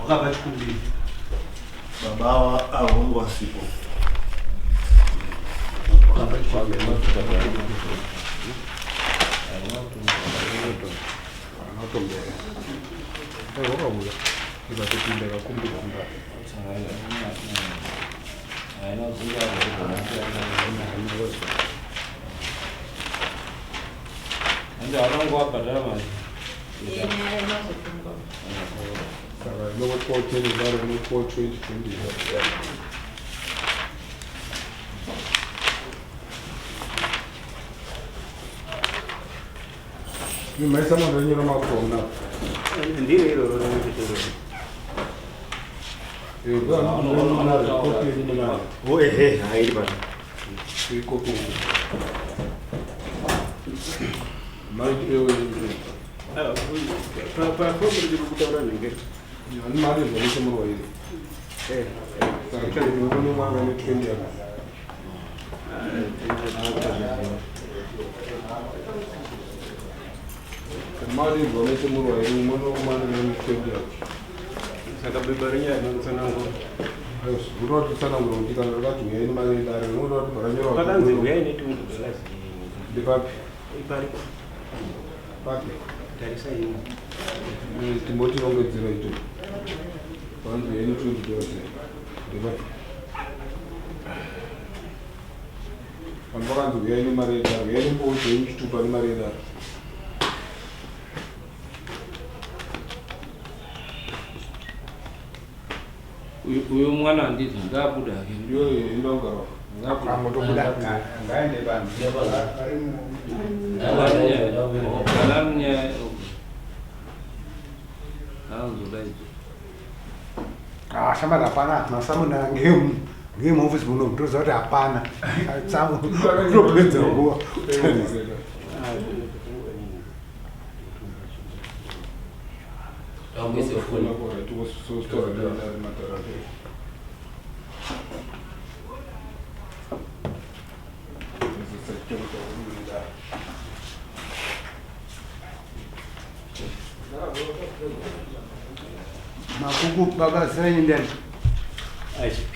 Wakabva chikumbiro. Baba ava avo vasipo. Wakabva chikumbiro. Ende akangovabhadhara mari. Saka rinokupiwa 10 dare rinokupiwa 20 20. Maisa munhu renyora makona. Ndiro iroro rinotitoro. Oh ehe, hairi pano. Pafomu riri kutaura nhengeri. Saka beba renyaya rinotsanangura. Unotsanangura kuti kana rakati huyai nemari yedare unoda kuti Pakanzi makanyorwa huyai ne $20. ndepapi Iparipo. papi Tarisai imo. timbotirongedzera ito panzi huyai ne $20 ndepapi vanhu vakanzi huyai nemari yedare huyai nembodzo yemuchitupa nemari yedare. Uyu mwana handiti ngaabuda hake. Iyoyo inoda kugara. Ngaabuda. Angotobuda. Ngaende vanhu. Kana ari munyaya anozodaidzwa. Ah, shamari hapana masamuna ngemuofisi muno ndoziva kuti hapana topedza nguva. Amboise foni. Makuku baba zita renyu ndiani? Isaac.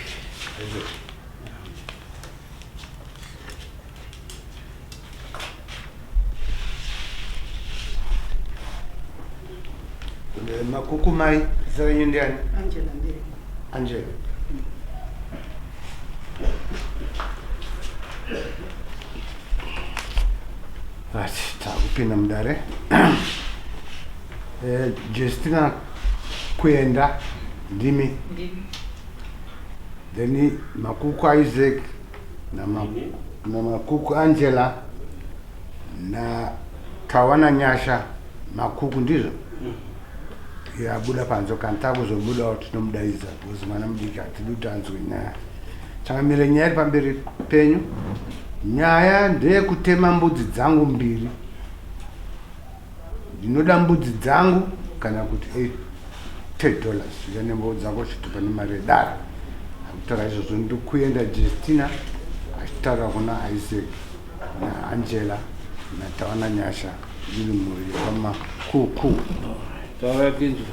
Makuku mai zita renyu ndiani? Angela Mbiri. Angela. Right, takupinda mudare. Justina Kuenda ndimi. Ndimi. Then Makuku Isaac na, ma, na Makuku Angela na Tawana Nyasha Makuku ndizvo? Yabuda panze kana takuzobudawo tinomudaidza because mwana mudiki hatidi kuti anzwe nyaya. Changamire, nyaya iri pamberi penyu. Nyaya ndeyekutema mbudzi dzangu mbiri. Ndinoda mbudzi dzangu kana kuti $80 uya nembudzi dzako chitupa nemari yedare. Akutaura izvozvo ndikuenda Justina achitaura kuna Isaac naAngela naTawana Nyasha iri mhuri yepamakuku. Taura tinzwe.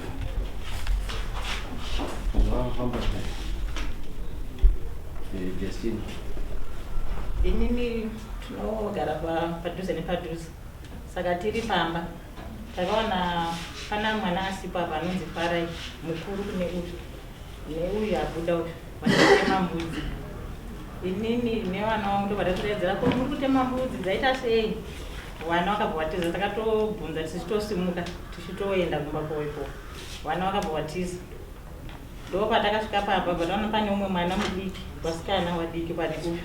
Zvakafamba sei? Justina. Inini tinogara padhuze nepadhuze, saka tiri pamba takaona pana mwana asipo apa anonzi Farai, mukuru kune uyu neuyu abuda uyu, vachitema mbudzi. Inini nevana vangu ndobva tatoredzera, ko muri kutema mbudzi dzaita sei? Vana vakabva vatiza. Takatobvunza tichitosimuka tichitoenda kumba kwavo ikoko, vana vakabva vatiza. Ndopatakasvika pamba pataona pane umwe mwana mudiki, vasikana vadiki pane uyu.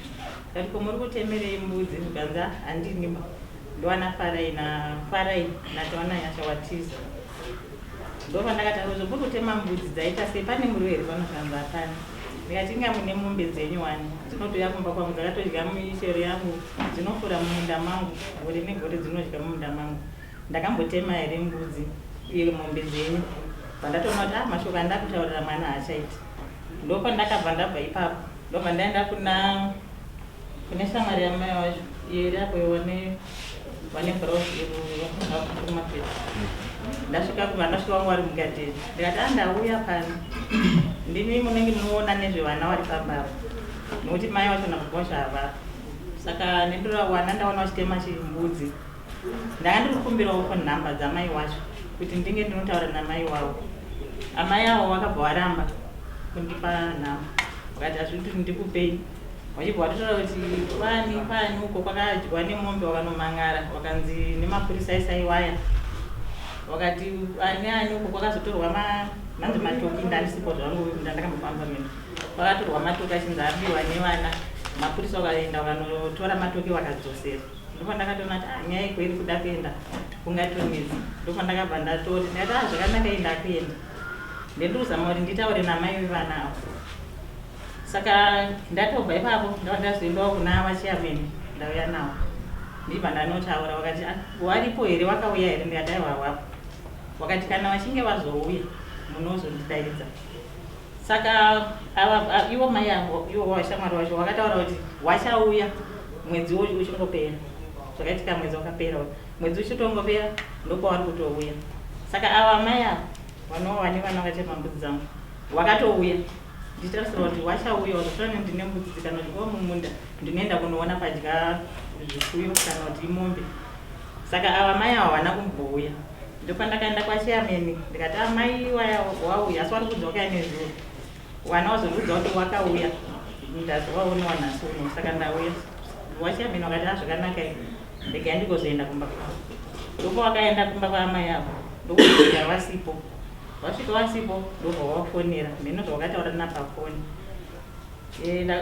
Tati, ko muri kutemerei mbudzi? Zvikanzi, handini, ndowana Farai naFarai naTawana Nyasha watiza. Ndopandakati, azvo muri kutema mbudzi dzaita sei? Pane muriwo here pano? Zvikanzi hapana. Ndikati, inga mune mombe dzenyu wani dzinotouya kumba kwangu, dzakatodya michero yangu, dzinofura mumunda mangu gore negore, dzinodya mumunda mangu. Ndakambotema here mbudzi uye mombe dzenyu? Pandatoona kuti ah, mashoko andakutaurira mwana haachaiti, ndopandakabva ndabva ipapo, ndobva ndaenda kuna kune shamwari yamai wacho iyo iri apo, wane bros iro kumapeto. Ndasvika kumba, ndasvika wangu wari mugadheni, ndikati a ndauya pano, ndimi munenge munoona nezvevana vari pamba apa, nokuti mai vacho nababa vacho havapo. Saka nendora wana ndaona vachitema chimbudzi, ndanga ndiri kukumbirawo phone number dzamai wacho kuti ndinge ndinotaura namai wavo. Amai avo vakabva varamba kundipa nhamba, vakati hazvidi kuti ndikupei, vachibva vatotaura kuti kwani kwani uko kwakadyiwa nemombe, wakanomang'ara, wakanzi nemapurisa isai waya, wakati ani ani uko kwakazotorwa manzi matoki. Ndandisipo zvangu, ndandakambofamba mina. Kwakatorwa matoki achinzi abiwa nevana, mapurisa wakaenda vakanotora matoki vakadzosera. Ndopandakatoona kuti ah, nyaya iko iri kuda kuenda kungatonetsa. Ndopandakabva ndatoti, ndikati ah, zvakanaka, iyi ndakuenda, ndendikuzama kuti nditaure namai vevana avo. Saka ndatobva ipapo, ndava ndazoendawo kuna vachairman, ndauya nawo, ndibva ndanotaura. Vakati ah, waripo here, wakauya here? Ndikati aiwa, wapo. Wakati kana vachinge vazouya munozondidaidza. Saka ava ivo mai avo, ivo vashamwari vacho vakataura kuti wachauya mwedzi uchingopera. Zvakaitika mwedzi wakapera, mwedzi uchitongopera ndopavari kutouya. Saka ava mai ava vanova vane vana vakachema mbudzi dzangu wakatouya, ndichitarisira kuti wachauya wazotora, ndine mbudzi dzikanodyiwa mumunda, ndinoenda kunoona padya zvipfuyo kana kuti imombe. Saka ava mai ava havana kumbouya. Ndopandakaenda kwachairman, ndikati amai waya wauya, asi wari kunzi wakauya nezuro, wana wazondiudza kuti wakauya, ndazovaonewa nhasi uno, saka ndauya. Wachairman wakati a zvakanaka, regai ndikozoenda kumba kwavo. Ndopa wakaenda kumba kwaamai avo, ndokusvika vasipo. Wasvika wasipo, ndobva wafonera mheno zvawakataura napafoni.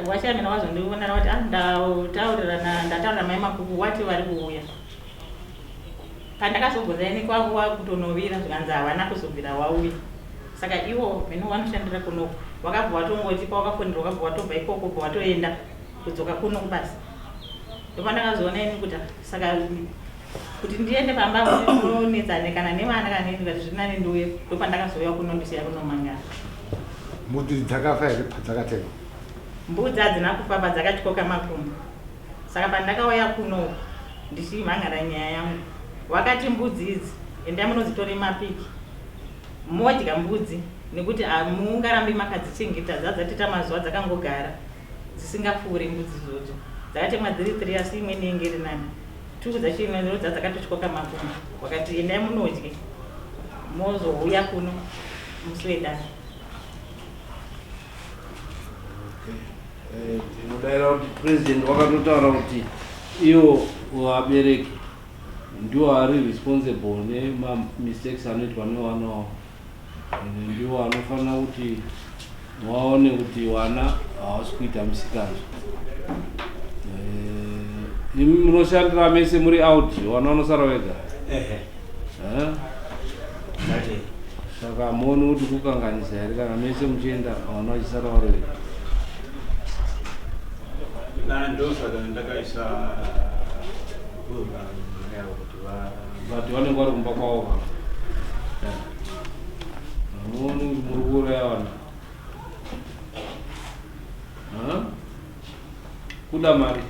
Wachairman wazondionera wati ah, ndataurirana, ndataurira mai Makuku, wati vari kuuya. Pandakazobvunza ini kwavo wakutonovira, zvikanzi havana kuzobvira wauya. Saka ivo mheno vanoshandira kunoku, wakabva watongoti pawakafonera wakabva watobva ikoko, bva watoenda kudzoka kuno kubasa. Ndopandakazoona ini kuti saka kuti ndiende pamba nonetsane kana nevana kana neni, ndikati zviri nani ndiuye. Ndopandakazouya kuno, ndisiya kunomangara. Mbudzi dzakafa here padzakatemwa? Mbudzi hadzina kufa, padzakatyoka makumbo. Saka pandakauya kuno ndichimhangara nyaya yangu, wakati mbudzi idzi endai munodzitore mapiki modya mbudzi, nekuti hamungarambi makadzichengeta, dzadzatita mazuva dzakangogara dzisingafuri. Mbudzi idzodzo dzakatemwa dziri three, asi imwe inenge iri nani, two dzacho imwe dza dzakatotyoka makumbo. Wakati endai munodye, mozouya kuno musi wedare. Ndinodaira kuti president wakatotaura kuti ivo vabereki ndiwo ari responsible nemamistakes anoitwa nevana wavo, ende ndiwo anofanira kuti vaone kuti vana havasi kuita misikanzwa. Imi munoshandira mese muri out, vana vanosara vega? Ehe. Eh? Ndati Saka hamuoni kuti kukanganisa here kana mese muchienda, vana vachisara vari vega? Na ndosaka ndakaisa yavo kuti va But vanenge vari kumba kwavo ka, hamuoni kuti muri kuuraya vana? Ha? Kuda mari.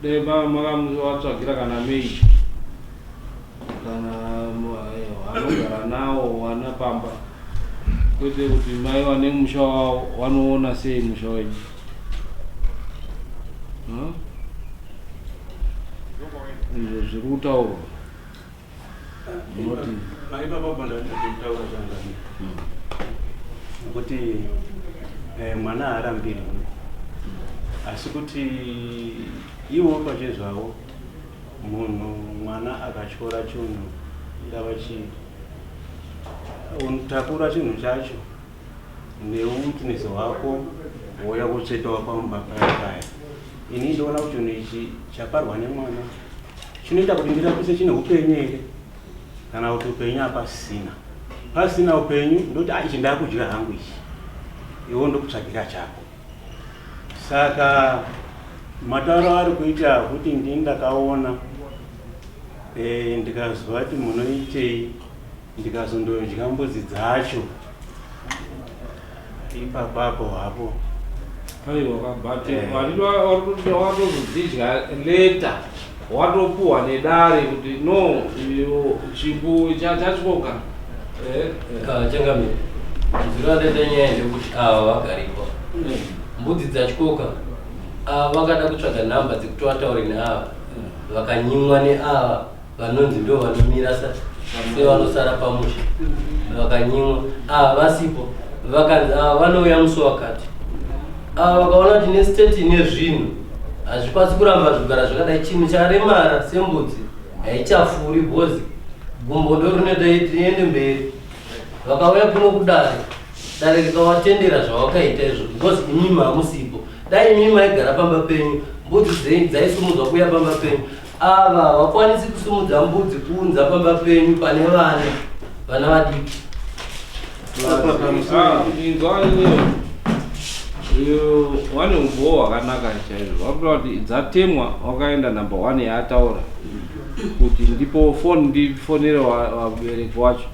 Dai makamuvatsvagira kana maid kana anogara nawo vana pamba, kwete kuti mai vane musha wavo vanoona sei musha wenyu? Ha? Izvo zviri kutaurwa munoti Maipapa ndataura changani nekuti mwana haarambiri, asi kuti iwo pachezvavo munhu mwana akatyora chinhu, ingava chii, unotakura chinhu chacho neweakness hwako, wouya kutsvetawo pamba paya paya. Ini ndoona kuti chinhu ichi chaparwa nemwana chinoita kuti ndirapise chine upenyu here kana kuti upenyu hapasisina. Pasina upenyu ndoti ah, ichi ndakudya hangu ichi, iwo ndokutsvagira chako. Saka matauro ari kuita kuti ndini ndakaona ndikazwa kuti munoitei, ndikazondodya mbudzi dzacho ipapapo hapo. Aiwa, but wakatozodzidya later. Watopuhwa nedare kuti no chimbu chatyoka. Eh, eh. Ah, changamire, nzira ndaita nyaya ndekuti ava vagarikwa mbudzi dzatyoka, ava vakada kutsvaga nhamba dzekuti vataure neava, vakanyimwa neava vanonzi ndo vanomira sevanosara pamusha, vakanyimwa ava vasipo, vakanzi ava vanouya musi wakati. Ava vakaona kuti nestate nezvinhu hazvikwanisi kuramba zvigara zvakadai, chinhu charemara sembudzi haichafuri bhozi gumbo ndo rinoita riende mberi. Vakauya kuno kudare, dare rikavatendera zvavakaita izvo because imimi hamusipo. Dai imimi maigara pamba penyu, mbudzi dzaisumudzwa kuuya pamba penyu. Ava havakwanisi kusumudza mbudzi kuunza pamba penyu pane vana vana vadiki. Wane umbowo hwakanaka chaizvo, vakutora kuti dzatemwa wakaenda number one yaataura kuti ndipo foni ndifonere vabereki wacho.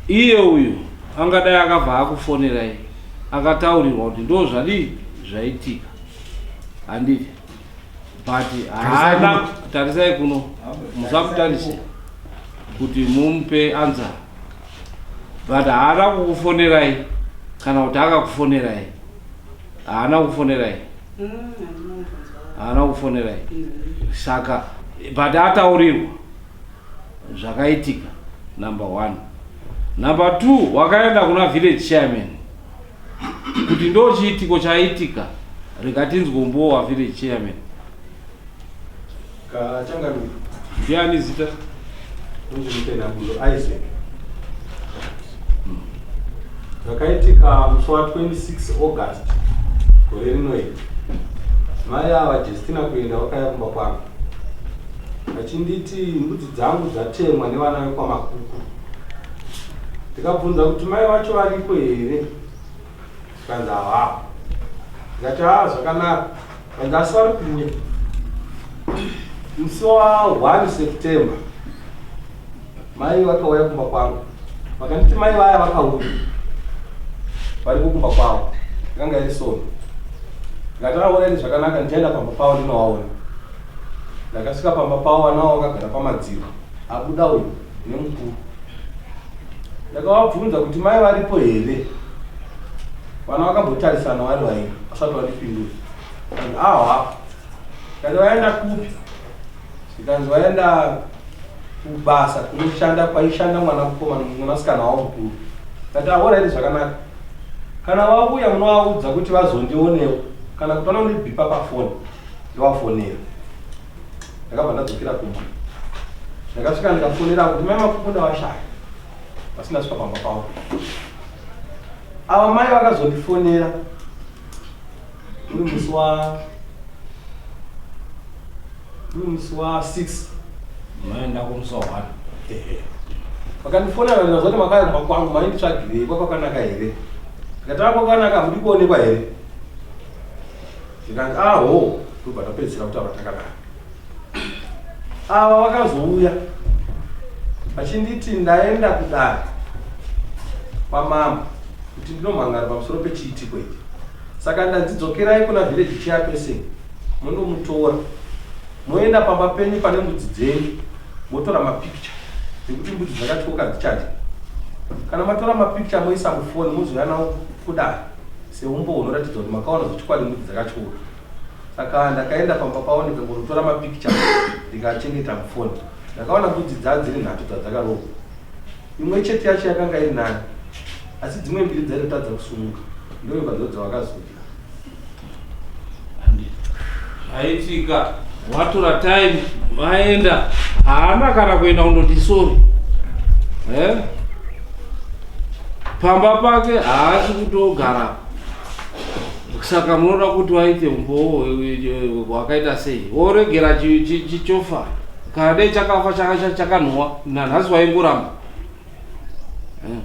Iye uyu angadai akabva akufonerai akataurirwa kuti ndo zvadii zvaitika, handiti? But haana tarisai kuno, musakutarise kuti mumupe answer, but haana kukufonerai kana kuti akakufonerai? Haana kukufonerai, haana kukufonerai. Saka but ataurirwa zvakaitika, number one. Number two, wakaenda kuna village chairman kuti ndo chiitiko chaitika, rekatinzwe umbowo wavillage chairman. Kachangamire. Ndiani zita? Ndonzi Mutenabulo Isaac. Zvakaitika musi wa 26 August gore rino iri. Mai ava Justina kuenda vakauya kumba kwangu vachinditi mbudzi dzangu dzatemwa nevana vekwaMakuku. Ndikabvunza kuti mai vacho variko here, zvikanzi havapo. Ndikati haa zvakanaka, kanzi asi vari kuuya musi wa 1 September. Mai vakauya kumba kwangu vakanditi mai vaya vakauya variko kumba kwavo, yakanga iri sono. Ndikati aoneni zvakanaka, ndichaenda pamba pavo ndinovaona. Ndakasvika pamba pavo, vana vavo vakagara pamadziro, abuda uyu nemukuru. Ndakavabvunza kuti mai varipo here, vana vakambotarisana vari vairi vasati vandipindura. Kanzi ahwa. Ndikati vaenda kupi? Zvikanzi vaenda kubasa kunoshanda kwaishanda mwana mukomana mwanasikana wavo mukuru. Ndati ahoraiti zvakanaka, kana vauya munovaudza kuti vazondionewo kana kuti vanondibhipa pafoni ndovafonera. Ndakabva ndadzokera kumba, ndakasvika ndikafonera kuti mai Makuku ndavashaya vasina svika pamba pavo. Ava mai vakazondifonera uri musi wa uri musi wa 6. Maenda kumusi wa 1? Ehe, vakandifonera ndikazwa kuti makauya kumba kwangu mainditsvagirei, kwakwakanaka here? Ndikati a kwakanaka, hamudi kuonekwa here? Zvikanzi aho. Ndobva ndapedzisira kutaura takadaro. Ava vakazouya vachinditi ndaenda kudare kwamambo kuti ndinomhangara pamusoro pechiitiko ichi, saka ndanzi dzokerai kuna village chairperson mundomutora moenda pamba penyu pane mbudzi dzenyu motora mapicture nekuti mbudzi dzakatyoka dzichadya. Kana matora mapicture moisa mufoni mozouya nawo kudare seumbowo hunoratidza kuti makaona zvechokwadi mbudzi dzakatyoka. Saka ndakaenda pamba pavo ndikangonotora mapicture ndikachengeta mufoni. Ndakaona mbudzi dzaa dziri nhatu dzadzakarohwa, imwe chete yacho yakanga iri nani asi dzimwe mbiri dzaitotadza kusumuka, ndovimba dzo dzavakazodya. Zvaitika watora time vaenda, haana kana kuenda kundoti sorry, eh? Pamba pake haasi kutogara, saka munoda kuti waite umbowo hwakaita sei? Woregera chichofa, kana dei chakafa chakanhuwa nanhasi waingoramba. Eh.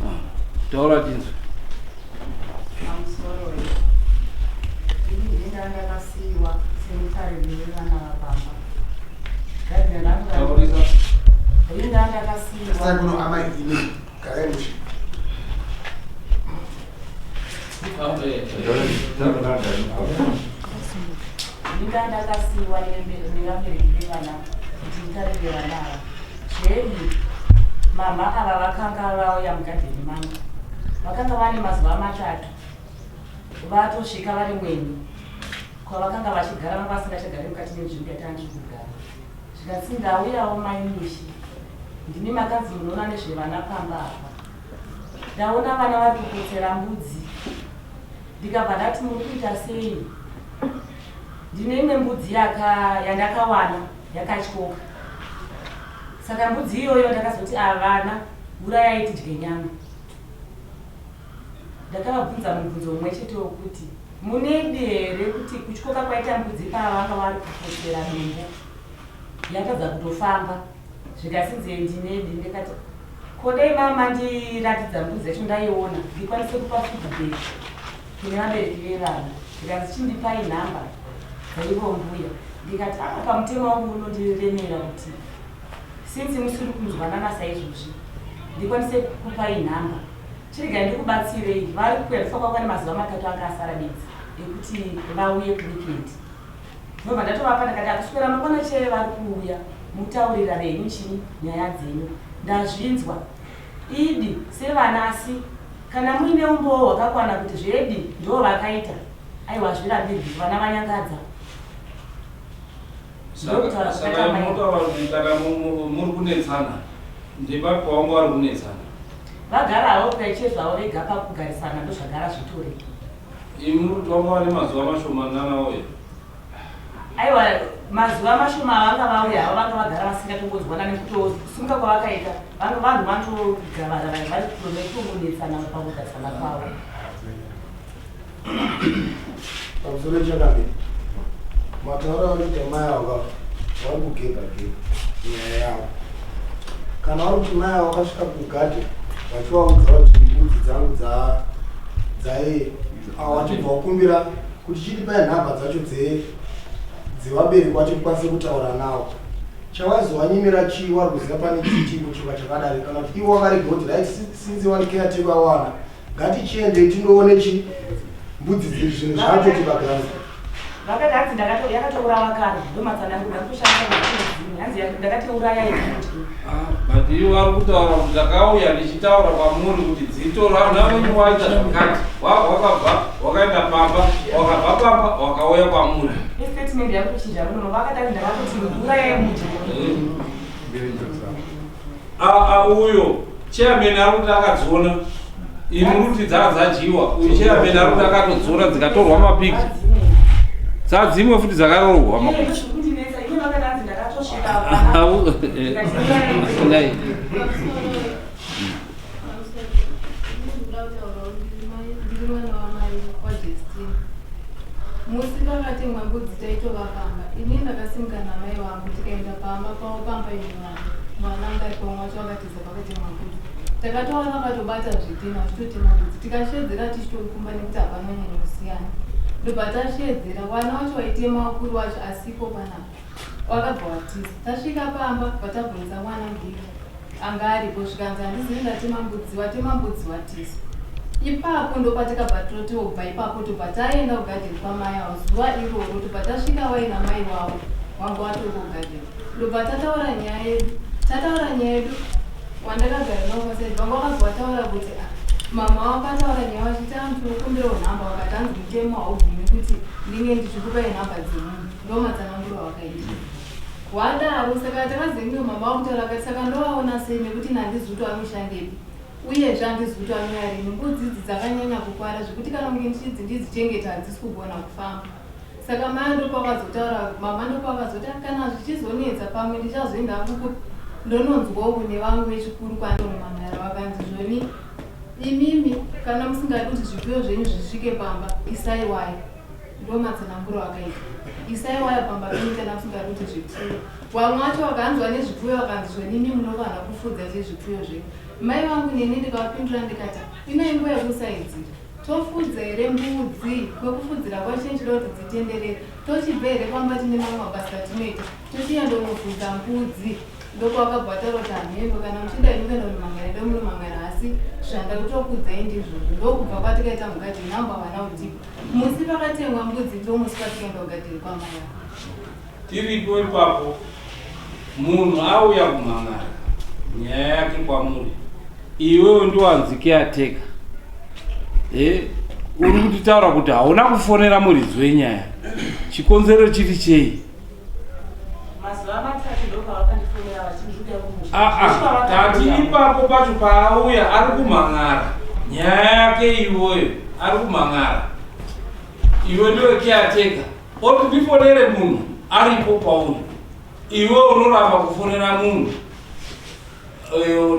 Ah, taura tinzwe. Pamusoro, ini ndinga ndakasiyiwa semutariri wevana vapamba. Gadhina rangu Taurisa. Ringa ndakasiyiwa. Tasai kuno amai imi, garai mushe. Ah, eh, eh. Ndini ndandakasiiwa nevabereki vevana kuti nditarire vana ava. Zvedi mama ava vakanga vauya mugadheni mangu. Vakanga vane mazuva matatu vatosvika vari mweni kwavakanga vachigara vanga vasingachagari mukati menzvimbo yatanga tiri kugara. Zvikanzi ndauyawo mai Mishi ndini makanzi munoona nezvevana pamba apa. Ndaona vana vari kupotsera mbudzi ndikabva ndati muri kuita sei ndine imwe mbudzi yaka yandakawana yakatyoka saka mbudzi iyoyo ndakazoti avana urayai tidye nyama ndakavabvunza mubvunzo mumwe chete wokuti munedi here kuti kutyoka kwaita mbudzi pavanga vari kupotsera dombo yatadza kutofamba zvikasinzi ndinedi ndikati ko dai mama mandiratidza mbudzi yacho ndaiona ndikwanise kupa feedback kune vabereki vevana zvikanzi chindipai nhamba dzaivo mbuya ndikati apa pamutemo wangu unondiremera kuti since musiri kunzwanana saizvozvi ndikwanise kukupai nhamba chiregai ndikubatsirei vari kuya ndifa kwakwane mazuva matatu anga asara bedzi ekuti vauye kuweekend ndobva ndatovapa ndakati akuswera mangwana chee vari kuuya mutaurirane henyu chii nyaya dzenyu ndazvinzwa idi sevana asi kana muine umbowo hwakakwana kuti zvedi ndo vakaita aiwa hazvirambirwi vana vanyangadza Ndokutaura Saka kwakaita mai. munotaura kuti kana muri kunetsana ndepapi pavanga vari kunetsana? Vagara havo kuya zvavo vega pakugarisana ndozvagara zvitori. Imi muri kuti vanga vane mazuva mashomanana vauya? Aiwa mazuva mashoma avanga vauya havo vanga vagara vasingatongonzwana nekutosimuka kwavakaita vanhu vanhu vanotogavana vari kutonetsana pakugarisana kwavo. Pamusoro changamire, matauro auri kuita mai ava vari kugega gega nyaya yavo. Kana vari kuti mai ava vakasvika kugadhi vachivaudza kuti mbudzi dzangu dzaiye avo vachibva vakumbira kuti chidipai nhamba dzacho dzevabereki vacho tikwanise kutaura navo. Chawaizovanyimira chii wari kuziva pane chiitiko chimwe chakadari kana kuti ivo vakarega kuti right since wani caretaker wawana ngatichiendei tindoone chi mbudzi dziri zvinhu zvacho tibagana Vakati hanzi ndakato yakatourawa kare ndomatsanangura ndikutoshandisa makudzini hanzi ndakatouraya yekuti But ivo vari kutaura kuti ndakauya ndichitaura kwamuri kuti dzitora vana venyu waita zvakati wakabva wakaenda pamba wakabva pamba wakauya kwamuri. Istatement yakutochinja muno vakati hanzi ndakatoti urayai mudye. Uyo chairman ari kuti akadziona imi muri kuti dzaa dzadyiwa uyu chairman ari kuti akatodziona dzikatorwa mapikicha dzadzimwe futi dzakarohwa mapikicha. Ndozvikundinetsa iye vakati hanzi ndakatosvika Ngai. Ndiri mwana wamai waJustine. Musi pakatemwa mbudzi taitova pamba. Ini ndakasimuka namai vangu tikaenda pamba pavo pamba ine vana. Mwana anga aripo umwe wacho akatiza pakatemwa mbudzi. Takatowana vakatobata zvidhina vachitotema mbudzi. Tikashedzera tichitokumba nekuti hapana kunyanya kusiyana. Ndobva tashedzera vana vacho vaitema vakuru vacho asipo panapa. Wakabva watiza. Tasvika pamba bvatabvunza mwana mudiki anga aripo zvikanzi handizivi ndatema mbudzi watema mbudzi watiza. Ipapo ndopatikabva totobva ipapo tobva taenda kugadheni kwamai avo zuva iroro tobva tasvika vaina mai wavo wanga watori kugadheni ndobva tataura nyaya yedu tataura nyaya yedu wandakagara navo pasaidi vanga vakabva vataura kuti ah, mama vakataura nyaya vachiti ah, ndinokumbirawo nhamba vakati hanzi mutemo haubvumi kuti ndinge ndichikupai nhamba dzemunhu ndomatsananguro avakaita wadaro saka takazenge mama vakutaura vakati saka ndovaona sei nekuti nandizi kuti vanoshandepi uyezve handizi kuti vanouya rini mbudzi idzi dzakanyanya kukwara zvekuti kana kunge ndichidzi ndidzichengeta hadzisi kugona kufamba saka mai ndopavazotaura mama ndopavazoti ah, kana zvichizonetsa pamwe ndichazoenda hangu kupi ndononzwawo kune vamwe vechikuru kwandomangara vakanzi zvoni imimi kana musingadi kuti zvipfuyo zvenyu zvisvike pamba isai waya ndomatsananguro akaita isai waya pamba penyu kana musingadi kuti zvipfuyo vamwe vacho vakanzwa nezvipfuyo vakanzi zvoni imi munofanira kufudza chezvipfuyo zvenyu mai vangu neni ndikavapindura ndikati ino inguva yekusaidzira tofudza here mbudzi kwekufudzira kwacho ndichida kuti dzitenderere tochibva here kwamba tine mamwe mabasa atinoita tochienda unofudza mbudzi ndokwakabva taura kuti hamheno kana muchida imi kuenda kunomangara enda munomangara asi Zvandakutokudzai ndizvozvo ndokubva kwatikaita mugadheni number vana kutipa musi pakatengwa mbudzi ndomusi kwatikaenda kugadheni kwamai ava. Tiripo ipapo munhu auya kumhan'ara nyaya yake kwamuri iwewe ndiwanzi caretaker eh uri kutitaura kuti hauna kufonera muridzi wenyaya chikonzero chiri chei? Mazuva matatu ndopavakandifonera vachindikuya kumusha. Ah, ah, tati ipapo pacho paauya ari kumhan'ara nyaya yake iwoyo ari kumhan'ara iwe ndiwe caretaker oti ndifonere munhu aripo pauri iwe unoramba kufonera munhu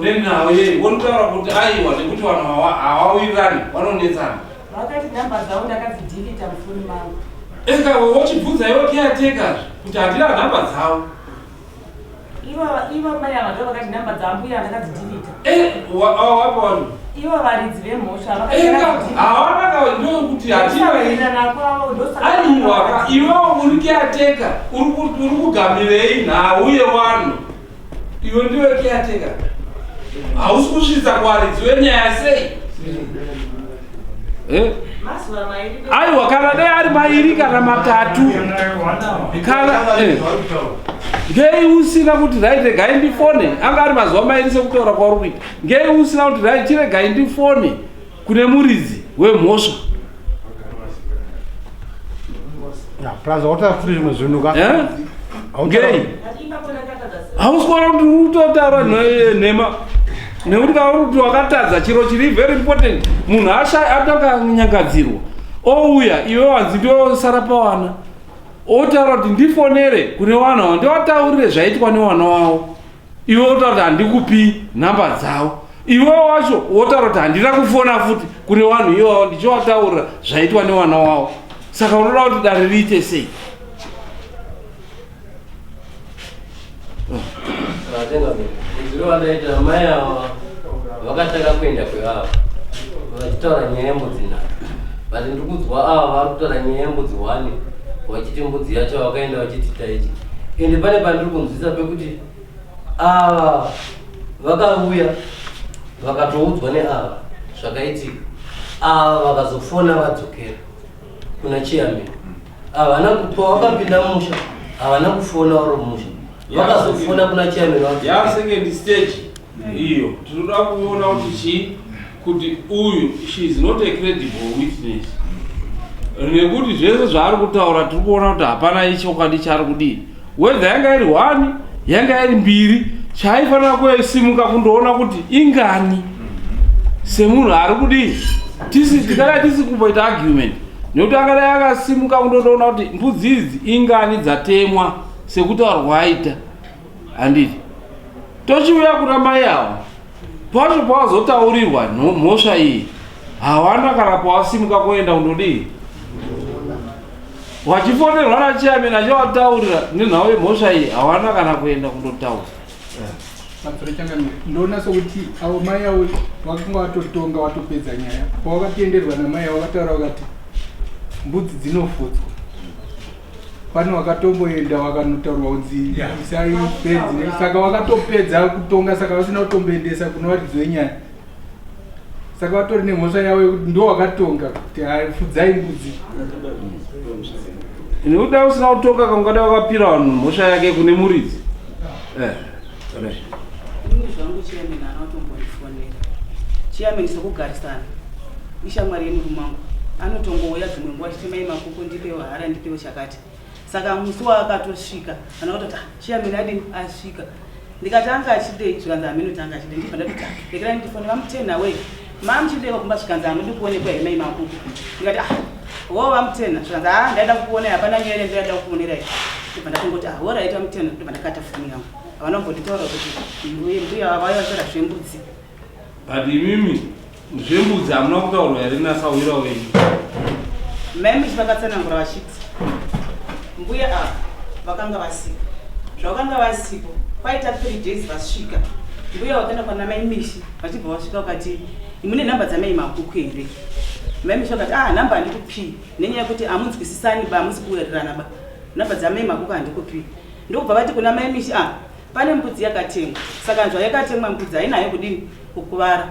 nenhau yei wonotaura kuti aiwa nekuti vanhu hawawirirani vanonetsana. Vakati nhamba dzavo ndakadzidhilita mufoni mangu. Eka wochibvunza iwe caretaker kuti handina nhamba dzavo. Ivo mai ava ndo vakati nhamba dzambuya ndakadzidhilita. Eh, wapa vanhu. Ivo varidzi vemhosva hawana ka ndokuti hatina kwavo ndosaka. Aiwa iwewo uri caretaker uri kugamirei nhau yevanhu iwe ndiwe caretaker hausi kusvitsa kuvaridzi venyaya sei? Eh? Aiwa kana dai ari mairi kana matatu kana eh. Ngei usina kuti right regai ndifone anga ari mazuva mairi sekutaura kwauri kuita ngei usina kuti right chiregai ndifone kune muridzi wemhosva. Plus wakuta futi zvimwe zvinhu ka. Eh? Ngei? Hausi kuona kuti uri kutotaura nhema nekuti kana uri kuti wakatadza chiro chiri very important munhu atanga nyangadzirwa ouya iwe wanzi ndiosara pawana otaura kuti ndifonere kune wana wavo ndiwataurire zvaitwa newana wavo iwe wotaura kuti handikupi nhamba dzavo iwe wacho wotaura kuti handina kufona futi kune vanhu iwavo ndichiwataurira zvaitwa newana wavo saka unoda kuti dare riite sei? Munziro wandaita mai ava vakatanga kuenda kweava vachitaura nyaya yembudzi nhatu but ndiri kunzwa ava vari kutaura nyaya yembudzi one vachiti mbudzi yacho vakaenda vachiti taiti ende pane pandiri kunzwisa pekuti ava vakauya vakatoudzwa neava zvakaitika ava vakazofona vadzokera kuna chairman havana pawakapinda musha havana kufona vari musha vakazofona kuna chairman vadzokera. Ya second stage iyo tinoda kuona kuti chii kuti uyu she is not a credible witness nekuti zvese zvaari kutaura tiri kuona kuti hapana ichokwadi chaari kudii whether yanga iri one yanga iri mbiri chaaifanira kusimuka kundoona kuti ingani semunhu ari kudii tisi tikadai tisi kumboita argument nekuti akadai akasimuka kundotoona kuti mbudzi idzi ingani dzatemwa sekutaurwa aita handiti tochiuya kuna mai avo pacho pawazotaurirwa mhosva iyi hawana kana pawasimuka kuenda kundodii wachifonerwa nachairman achivataurira nenhau yemhosva iyi hawana kana kuenda kundotaura. Madziro changamire, ndoona sokuti avo mai avo vakanga vatotonga vatopedza nyaya. Pawakatoenderwa namai avo vakataura vakati mbudzi dzinofudzwa. Pane wakatomboenda wakanotaurwa kunzi isai fenzi saka wakatopedza kutonga saka vasina kutomboendesa kune varidzi venyaya. Saka vatori nemhosva yavo yekuti ndo wakatonga kuti fudzai mbudzi. Nekuti dai usina kutonga kangada wakapira vanhu mhosva yake kune muridzi. Eh. Right. Inini zvangu chairman haana kutombondifonera. Chairman sekugarisana ishamwari yemurume wangu anotongouya dzimwe nguva achiti mai Makuku ndipewo hara ndipewo chakati. Saka musi waakatosvika kana kutoti ah, chairman adini asvika. Ndikati anga achidei zvikanzi hameno kuti anga achidei ndibva ndatoti ah, rekerai ndifone vaMutena wee mamuchidei kumba zvikanzi hamudi kuonekwa here mai Makuku. Ndikati ah wo vaMutena zvikanzi ah ndaida kukuonai hapana nyaya yandaida kukuonerai. Ndibva ndatongoti ah horaiti vaMutena ndibva ndakata foni yangu. Havana kumbonditaura kuti mbuya vauya vachitaura zvembudzi. But imimi zvembudzi hamuna kutaurwa here nasahwira wenyu? Mai Mishi vakatsanangura vachiti mbuya ava vakanga vasipo. Zvavakanga vasipo kwaita 3 days vasvika mbuya vakaenda kwana mai Mishi vachibva vasvika vakati mune nhamba dzamai Makuku here? Mai Mishi vakati ah nhamba handikupii nenyaya yekuti hamunzwisisani ba hamusi kuwirirana ba nhamba dzamai Makuku handikupii. Ndokubva vati kuna mai Mishi ah pane mbudzi yakatengwa saka nzwa yakatemwa mbudzi hainayo kudini kukuvara.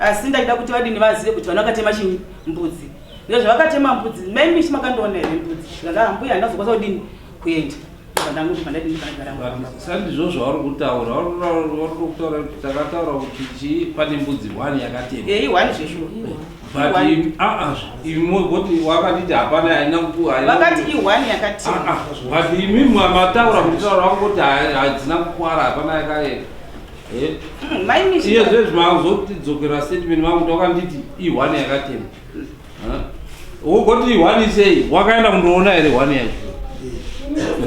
Asi ndaida kuti vadini vazive kuti vana vakatema chinyi mbudzi. Ndizvo zvavakatema mbudzi. Mai Mishi makandiona here mbudzi? Zvikanzi ah mbuya handina kuzokwanisa kudini kuenda. Ndobva ndangoti pandadini pandagara mukamba. Sandizvo zvauri kutaura. Vari kutaura kuti takataura kuti chii pane mbudzi one yakatemwa. Eh, i-one zveshuwa. But ah ah imi wakanditi hapana haina kuku haina. Vakati i-one yakatemwa. Ah ah but imi mataura kutaura wangoti hadzina kukwara hapana yakaenda. Eh? Iye zvezvi mazotidzokera statement mangu kuti wakanditi i-one yakatemwa. Wogoti i-one sei? Wakaenda kundoona here one yacho?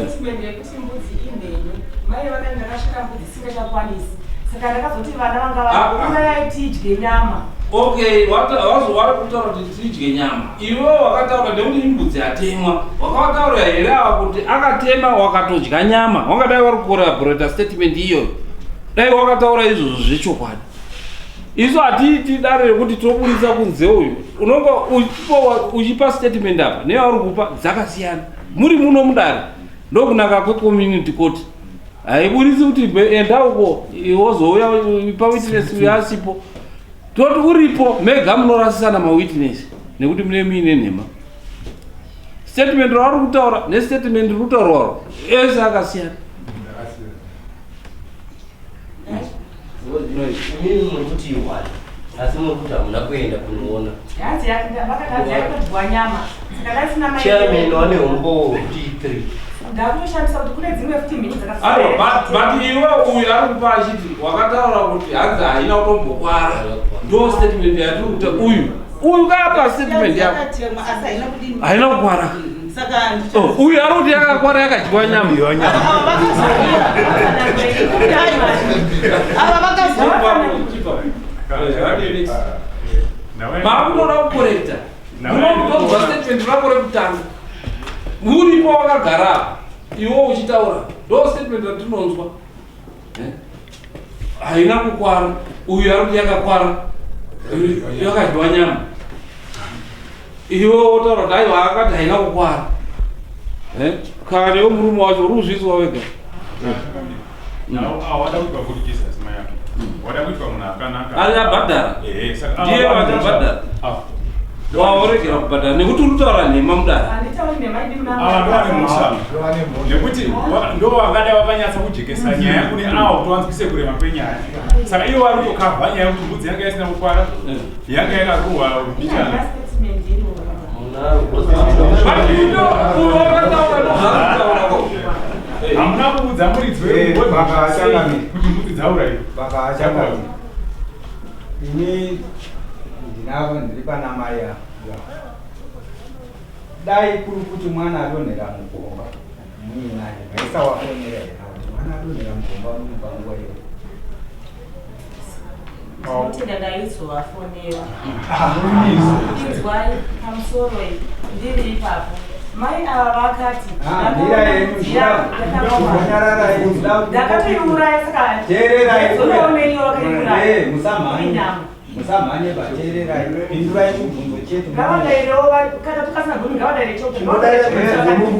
Statement yekuti mbudzi imhenyu. Mai vakati ndakasvika mbudzi isingachakwanisi. Saka ndakazoti vana vanga vaurayai tidye nyama. Okay, wari kutaura kuti tidye nyama. Iwe wakataura nekuti imbudzi yatemwa. Wakavataura here ava kuti akatema wakatodya nyama? Wangadai wari kucollaborata statement iyoyo. Dai wakataura izvozvo zvechokwadi. Isu hatiiti dare rekuti toburitsa kunze uyu. Unonga uchipa statement apa neyauri kupa dzakasiyana. Muri muno mudare ndokunaka kwecommunity court. Haiburitsi kuti enda uko wozouya pa witness uyo asipo. Toti uripo mega munorasisana mawitness nekuti mune muine nhema. Statement rauri kutaura nestatement riri kutaurwa ese akasiyana. Imimi muri kuti iwani asi muri kuti hamuna kuenda kunoona. Hanzi vakati hanzi yakatodyiwa nyama. Saka dai sina mai. Chairman wane humbowo hwekuti i3. Ndakunoshamisa kuti kune dzimwe futi mhini Aiwa, but iwe uyu ari kupa achiti wakataura kuti hanzi haina kutombokwara. Ndo statement yatiri kuta uyu. Uyu kapa statement yako. Yakatemwa asi haina kudini? Haina kukwara. Saka Oh, uyu ari kuti yakakwara yakadyiwa nyama. Ava vakazoa Makutoda kukorekta. Munokutonzwa statement rako rekutanga. Uripo wakagara apa. Iwe uchitaura. Ndo statement ratinonzwa. Eh? Haina kukwara. Uyu ari kuti yakakwara. Yakadyiwa nyama. Iwe wotaura kuti aiwa akati haina kukwara. Eh? Kana iwe murume wacho uri kuzviiswa wega. Wada kuitwa good Jesus mai yake. Wada kuitwa munhu akanaka. Ari abhadhara. Eh, saka Ndiye vachabhadhara. Waoregera kubhadhara nekuti uri kutaura nhema mudare. Handitauri nhema idi muna. Ava ndo vane mhosva. Nekuti ndo vangada vakanyatsa kujekesa nyaya kune avo kuti vanzwise kurema kwenyaya. Saka ivo vari kutokavha nyaya yekuti mbudzi yanga isina kukwara. Yanga yakarohwa mbichana. Hamuna kuudza muridzi wembudzi kuti mbudzi dzauraiwa. Baba ini ndinavo ndiri pana mai ava. Dai kuri kuti mwana adonhera mugomba muinaye maisawafonera here kuti mwana adonhera mugomba unomupa nguva iyo. Ndinotenda ndaizovafonera. Inzwai pamusoro iyi ndiri ipapo. Mai ava vakati Ah, mira yenyu, nyararai, ndakatoiuraya saka Teererai. zonoonei wakaiuraya. Eh, musamhanye. Inyama. Musamhanye ba teererai. Pindurai mubvunzo chete. Ngavadairewo kana tukasina gumi ngavadaire choko.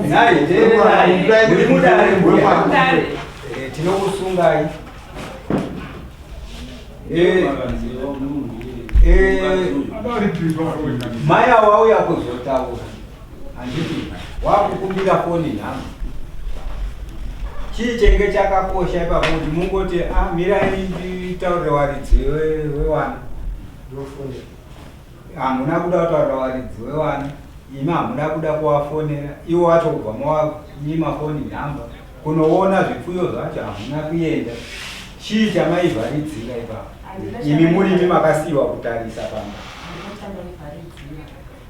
Nhai, teererai. Muri mudare mbuya. Mudare. Eh, tinokusungai. Eh, eh, mai avo auya kuzotaura handiti wakukumbira foni nhamba chii chenge chakakosha ipapo kuti mungoti ah, mirai nditaurire waridzi wewana hamuna kuda kutaurira waridzi wewana imi hamuna kuda kuvafonera ivo vacho kubva mawanyima foni nhamba kunoona zvipfuyo zvacho hamuna kuenda chii chamaivharidzira ipapo imi murimi makasiyiwa kutarisa pamba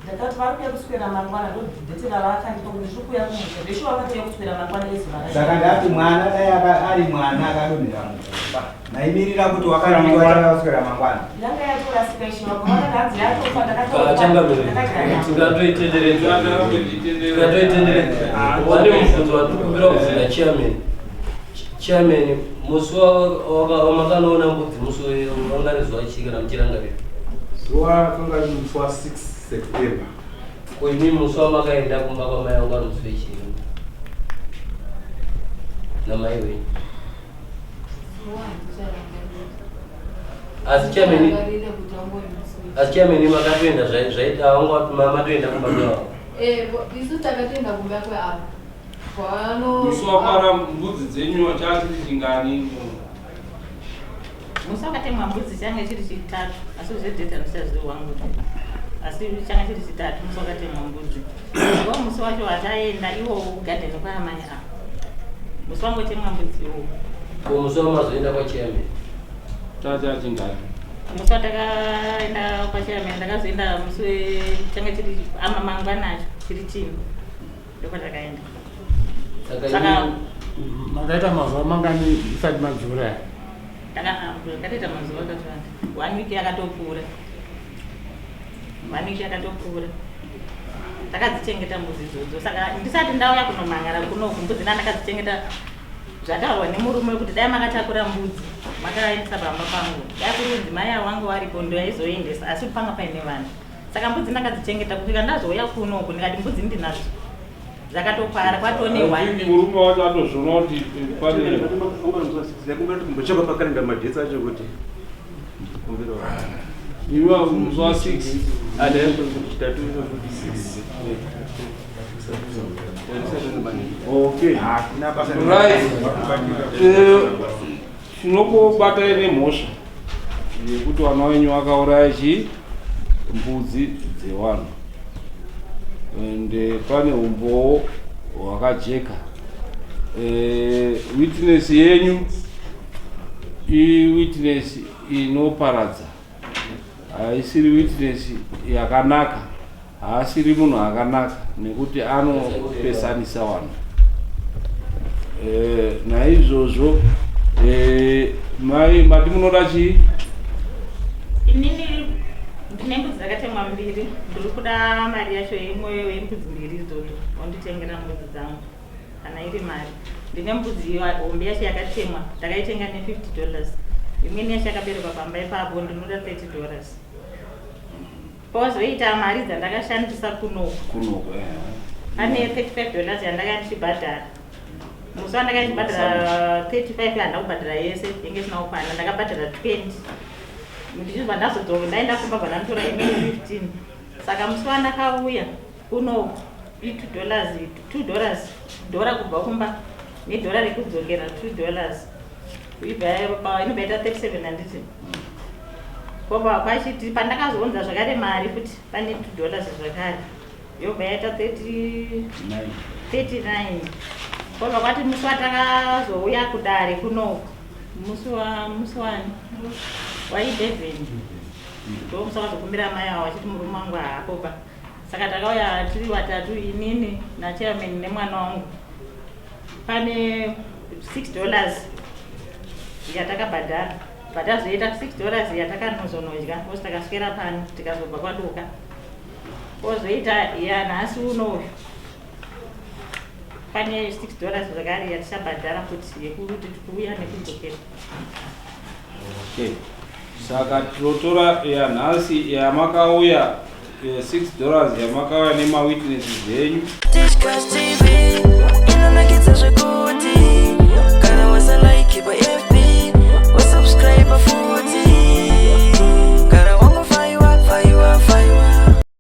Ndakatanga Ndakati vari kuuya kuswera mangwana ndodhete ravakandipa kuti ndiri kuuya kumusha. Zveshuwa vakatouya kuswera mangwana ezuva racho. saka ndati mwana dai ari mwana akadonhera mugomba maimirira kuti wakadiwa chakaswera mangwana Yanga yatorasika ishe wako vakati hanzi yatofa Changamire, tingatoitenderedza. Tingatoitenderedza. Pane mubvunzo watikumbira kubvunza chairman. Chairman, musi wamakanoona mbudzi musi wanga rizuva chii kana muchirangarira? Zuva rakanga riri musi wa 6 September. Ko imi musi wamakaenda kumba kwamai vangu ari musi wechii? Namai wenyu. Zuva handicharangarira. Asi chairman asi chairman makatoenda zvaita vanga matoenda kumba kwavo. Eh, isu takatoenda kumba kweavo. Musi wakwara mbudzi dzenyu chachiri chingani? Musi wakatemwa mbudzi changa chiri chitatu asi zvedheti handichazivi wangu asi changa chiri chitatu musi wakatemwa mbudzi ngo musi wacho wataenda iwowo kugadheni kwaamai ava musi wangotemwa mbudzi iwowo. Ko musi wamazoenda kwachairman? Chachachingani? Musi watakaenda kwachairman ndakazoenda musi changa chiri ama mangwana acho chiri chino ndopatakaenda. Saka makaita mazuva mangani musati madziuraya? Ndakatoita mazuva akatowanda, one week yakatopfuura, one week yakatopfuura takadzichengeta mbudzi idzodzo. Saka ndisati ndauya kunomangara kunoku mbudzi ndandakadzichengeta zvataurwa nemurume wekuti dai makatakura mbudzi makaendesa pamba pangu, dai kuri kunzi mai avo vangu varipo ndoyaizoendesa, asi panga paine vanhu. Saka mbudzi ndakadzichengeta kusvika ndazouya kunoku ndikati mbudzi ndinadzo dzakatopara kwatone one. Murume wacho atozviona kuti pane kumbocheka pakalenda madhets acho kuti iwe musi wa 6 chitatu 6. Okay. Right. Tinokubatai nemhosva yekuti vana wenyu vakauraya chii mbudzi dzevanhu and pane umbowo hwakajeka. Witness yenyu iwitness inoparadza, haisiri witness yakanaka, haasiri munhu akanaka nekuti anopesanisa vanhu. Naizvozvo mai mati munoda chii? Inini ndine mbudzi dzakatemwa mbiri, ndiri kuda mari yacho imwe yembudzi mbiri idzodzo, wonditengera mbudzi dzangu kana iri mari. Ndine mbudzi hombe yacho yakatemwa, ndakaitenga ne50 dollars, imweni yacho yakaberekwa pamba ipapo, ndinoda 30 dollars. Pozoita mari dzandakashandisa kunoku kunoku pane 35 dollars yandanga ndichibhadhara musi wandanga ndichibhadhara 35, handina kubhadhara yese, yenge isina kukwana, ndakabhadhara 20 ndichibva ndazodzoka ndaenda kumba bva ndanditora imweni 15. Saka musi wandakauya kunoku i2 dollars, 2 dollars, dhora kubva kumba nedhora rekudzokera, 2 dollars inobva ita 37, handiti? Kobva kwachiti pandakazounza zvakare mari futi pane 2 dollars zvakare, yobva yaita 39. Kobva kwati musi watakazouya kudare kunoku musi wa musi wani wa11 ndo musi wakazokumbira mai avo vachiti murume wangu haapoba. Saka takauya tiri vatatu, inini nachairman nemwana wangu. Pane 6 dollars yatakabhadhara, batazoita 6 dollars yatakanozonodya osi takaswera pano tikazobva kwadoka. Kozoita yanhasi unoyu pane 6 dollars zvakare yatichabhadhara futi yekuti tikuuya nekudzokera. Okay, saka tinotora yanhasi yamakauya, 6 dollars yamakauya nemawitnesses enyu. Tichkach TV inonakidza zvekuti.